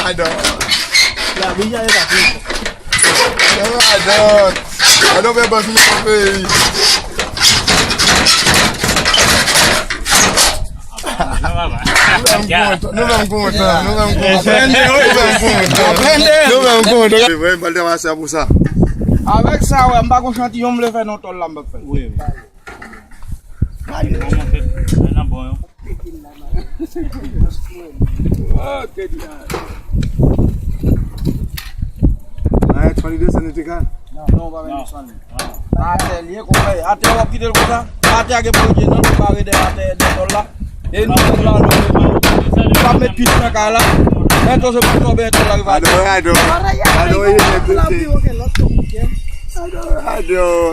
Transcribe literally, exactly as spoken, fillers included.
Adon. Adon. Adon fè ban fini nan peyi. Nou menm kontan, nou menm kontan, nou menm kontan. Nou menm kontan. Nou menm kontan. Se vre, m pral travay sa pou sa. Avèk sa, wè, m pa gon chantiyon m vle fè nan tòl la, m p ap fè. Wi, wi. Bon, bon, fè, fè nan bon, yo. Ok, di la. Arèt, fò li desann, li te ka. Non, non, w pa vin desann. Atè l ye, konpè. Atè w ap kite l konsa. Atè a gen pwodui nan l, ou pa rete atè nan tòl la. E nou menm la, nou, nou pa met pis nan kay la. Bento se pou tòbe tòl la rive atè. Adore, adore. Adore, adore.